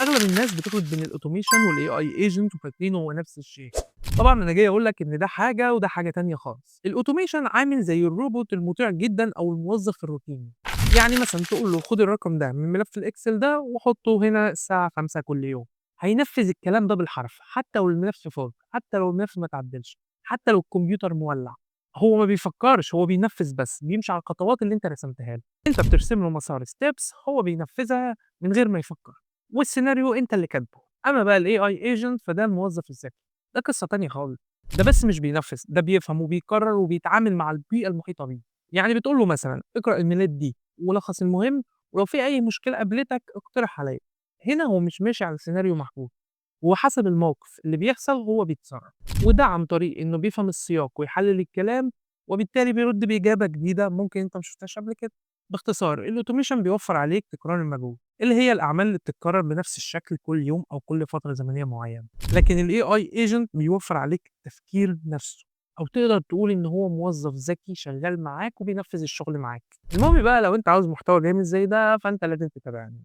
أغلب الناس بتخلط بين ال automation وال AI agent وفاكرينه هو نفس الشيء. طبعًا أنا جاي أقول لك إن ده حاجة وده حاجة تانية خالص. ال automation عامل زي الروبوت المطيع جدًا أو الموظف الروتيني. يعني مثلًا تقول له خُد الرقم ده من ملف ال Excel ده وحطه هنا الساعة 5:00 كل يوم. هينفذ الكلام ده بالحرف حتى لو الملف فاضي، حتى لو الملف ما اتعدلش، حتى لو الكمبيوتر مولّع. هو ما بيفكرش، هو بينفذ بس، بيمشي على الخطوات اللي أنت رسمتها له. أنت بترسم له مسار steps هو بينفذها من غير ما يفكر، والسيناريو أنت اللي كاتبه. أما بقى ال AI agent فده الموظف الذكي، ده قصة تانية خالص. ده بس مش بينفذ، ده بيفهم وبيقرر وبيتعامل مع البيئة المحيطة بيه. يعني بتقول له مثلًا اقرأ الميلات دي ولخّص المهم، ولو في أي مشكلة قابلتك اقترح عليّا. هنا هو مش ماشي على سيناريو محدود، هو حسب الموقف اللي بيحصل هو بيتصرف، وده عن طريق إنه بيفهم السياق ويحلل الكلام، وبالتالي بيرد بإجابة جديدة ممكن أنت ما شُفتهاش قبل كده. باختصار ال automation بيوفّر عليك تكرار المجهود، اللي هي الأعمال اللي بتتكرر بنفس الشكل كل يوم أو كل فترة زمنية معينة. لكن ال AI agent بيوفّر عليك التفكير نفسه، أو تقدر تقول إن هو موظف ذكي شغال معاك وبينفذ الشغل معاك. المهم بقى لو أنت عاوز محتوى جامد زي ده فأنت لازم تتابعني.